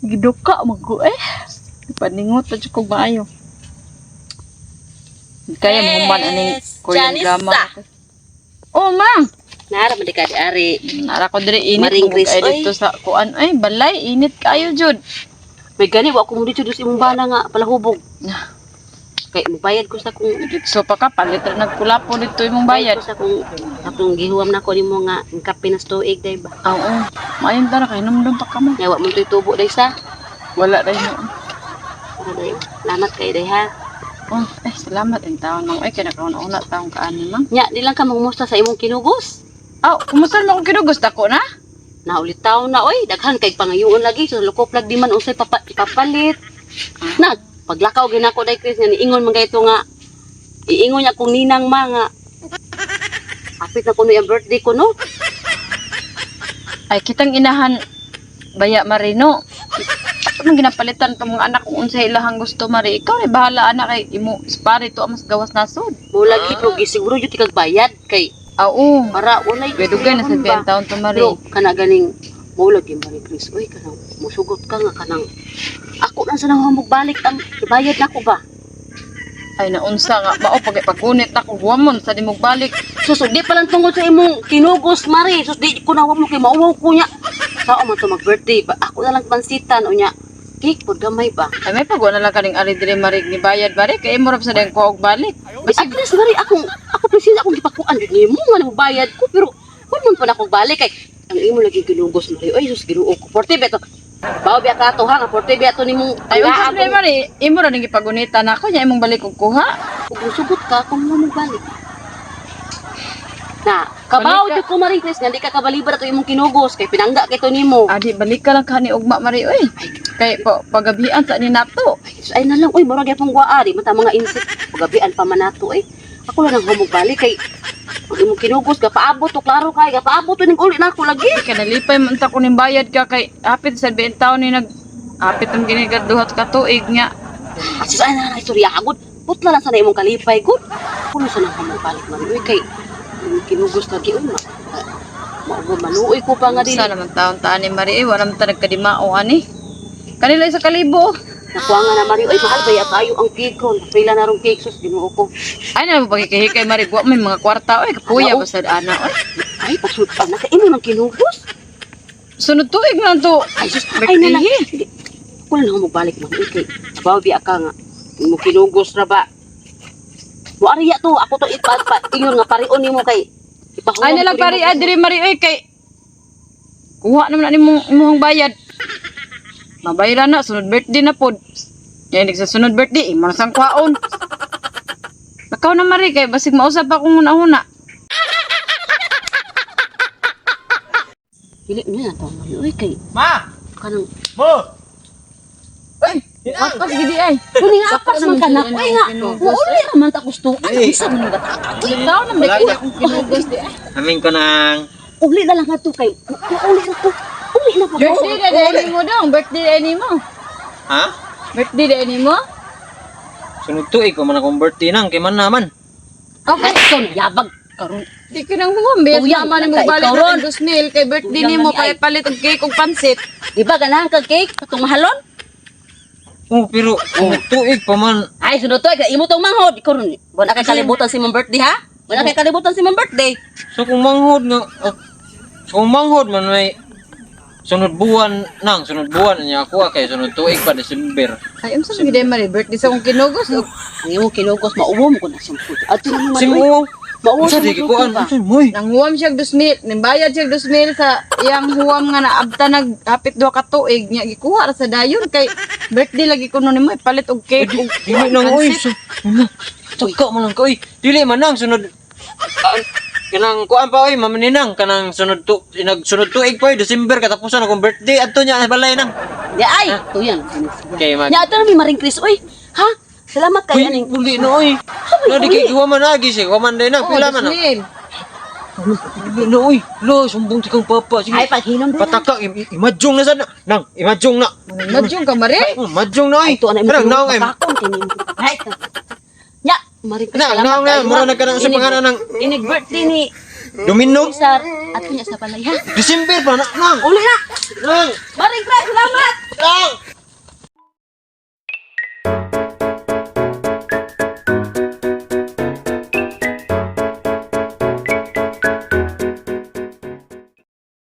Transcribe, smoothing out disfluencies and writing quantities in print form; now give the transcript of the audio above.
Giduka man ko eh. Paningot pa jud kog maayo. Kaya mo man aning Korean Janisa. drama. Oh, ma. Nara man di ka di ari. Nara ko diri init Maring mo Grace, kay oy. dito sa kuan ay balay init kaayo jud. May gani wa ko mo dito sa imong bana nga palahubog. Nah. Kay mubayad ko sa kung So pa ka palit ra nagkulapo dito imong bayad. ko sa kung atong gihuwam na ko nimo nga ang kape nas tuig day ba. Oo. Maayon tara kay numdum pa ka mo. Nya wa mo to'y tubo day sa. Wala ra no. Para day. Salamat kay day ha. Oh, eh salamat ang taon mang ay kay nakauna-una taong kaani mang. Nya di lang ka mangumusta sa imong kinugos. Aw, kumusta man akong kinugos dako na? Naulit taon na oy, daghan kay pangayoon lagi so lukop lag di man unsay ipapalit. Na paglakaw ginako day Chris nga niingon man kay ito nga iingon niya kung ninang ma nga apit na kuno yung birthday ko no. Ay kitang inahan baya Marino. Ato man ginapalitan pa mga anak kung unsa ilahang gusto Mari. Ikaw ni bahala anak kay imo pare to ang mas gawas nasod. Mo lagi pero gisiguro jud tikag bayad kay Oo. para walay Dugay na sa ba? taon to Mari. Pero kana ganing mo lagi Mari Chris oy kanang musugot ka nga kanang ako lang sa nang balik ang ibayad nako ba. Ay naunsa nga mao pag pagunit ako huwamon sa di mo balik. Sus di pa lang tungod sa imong kinugos Mari. Sus di ko na mo kay mauwaw ko nya. Sao man to mag birthday ba ako na lang pansitan unya. Cake pud gamay ba. Ay may pagwa na lang kaning ari diri Mari ni bayad bari kay imo ra sa dayang kuha og balik. Basig at least Mari akong ako presin akong gipakuan jud nimo nga bayad ko pero kun man pa na akong balik kay ang imo lagi kinugos Mari. Oy sus Ginoo ko. Forte ba to? Bawo biya ka to ha nga forte biya to nimong Ay unsa man Mari imo ra ning gipagunitan nako nya imong balik og kuha. Kung musugot ka, kung mo magbalik. Na, kabaw Balik ka. jud ko Maring Chris nga di ka kabalibar ato imong kinugos kay pinangga kay to nimo. Adi balik ka lang kani ugma Mari oy. Kay po pagabian sa ni nato. Ay, sus, ay na lang oy murag gyapon gwaa di man ta mga insect pagabian pa man nato eh. Ako lang ang humugbalik kay ang imong kinugos gapaabot to klaro kay gapaabot to ning uli na ako lagi. Kay nalipay man ta kuning bayad ka kay hapit sa 20 taon ni nag hapit ang ginigar duhat ka tuig nga. Ah, sus, ay na lang istorya agud. Putla lang sana imong kalipay gud. Ako lang sana ang humugbalik Mari oy kay imong kinugos lagi oy ma. Mauwa maluoy ko pa nga dili. Sa naman taon taan ni Mari eh, wala man ta nagkadimao ani. Kanila sa kalibo. Nakuha nga na Mari oy mahal ba ya kayo ang cake ron. Pila na rong cake sus Ginoo ko. Ay na mo pagkikihikay Mari, wa may mga kwarta oy, kapuya Ano? basad ana oy. Ay, pagsultan na ka. Imo nang kinugos. Sunod tuig na to. Ay, sus, ay na lang. Hindi. Ako lang ako magbalik man. Okay. Abaw, biya ka nga. Imo kinugos na ba? Muariya to. Ako to ipa, pa, ingon nga parion nimo kay. Ipahuwam Ay na lang ko nimo. pare, ay diri Mari oy kay kuha naman na nimong imong bayad. Mabayaran na sunod birthday na pod. Yan sa sunod birthday imo na sang kuhaon. Ikaw na Mari kay basig mausap akong una-una. Dili niya na to. Mari, uy, kay. Ma! Kanang. Mo! Ay, apas gidi ay. Kuni nga apas man ka na. Uy nga. Kinugos. Uli ra man ta gusto. Ay, Eh. isa man ba ta? Ikaw na may Wala akong kinugos di ay. Amin ko ng. Uli na lang ato kay. Uli na to. Uli na po. Birthday na dahil mo dong, birthday na mo. Ha? Birthday na mo? Sunod tuig pa man akong birthday nang kay man naman. Okay. Ay, ikaw na yabag. Karon. Di ka nang huwam, bes. Tuyang Tama ni mo na ka, balik ikaw ron. ng 2,000 kay birthday Tuyang ni mo na ni ay. kay palit og cake og pansit. Di ba ganahan kag cake? Katong mahalon? Oh, pero sunod tuig pa man. Ay, sunod to, ikaw, imo tong manghod. Ikaw ron, wala kay kalibutan si mong birthday, ha? Wala kay kalibutan si mong birthday. So kung manghod nga oh, so kung manghod man may sunod buwan nang sunod buwan niya ako ah, kay sunod tuig pa December. Ay, unsa man gid mari birthday sa akong kinugos og Ang imong kinugos, mauwo mo ko na siyang food. At yun naman, Simo. uy, mauwo Unsa siya di magluto kuan? ba? Unsa moy? nanghuwam siya og 2,000, nimbayad siya og 2,000 sa iyang huwam nga naabta nag hapit duha ka tuig nya gikuha ra sa dayon kay birthday lagi kuno nimo palit og cake og Dili nang oy. pansit. Tagka man lang ka oy. Dili man nang sunod ah, kanang kuan pa oy mamaninang kanang sunod tu nagsunod tuig pa oy December katapusan akong birthday adto niya balay nang. Di ay, tuyan. Kay mag Nya ato na may Maring Chris, uy. Ha? Salamat kay Uy, aning. uli na oy. Na di kay giwa man agi siya, man day na, Oh, pila man na. 2,000. Uli na oy. Lo, sumbong ti kang papa. Sige. Ay, paghinom din. Pataka imadyong na sana. Nang, imadyong na. Madyong ka mari. Oh, madyong na oy. Ito na imong Kanang naong ay. bakon kay nimo. Ay. Nya, Maring Chris, Nang, salamat naong na, kayo, mura ha? na kanang sa pangalan ng Inig birthday ni Domino. Sir, ato niya sa balay, ha? December pa na, nang. Uli na. Nang. Maring Chris, salamat. Nang!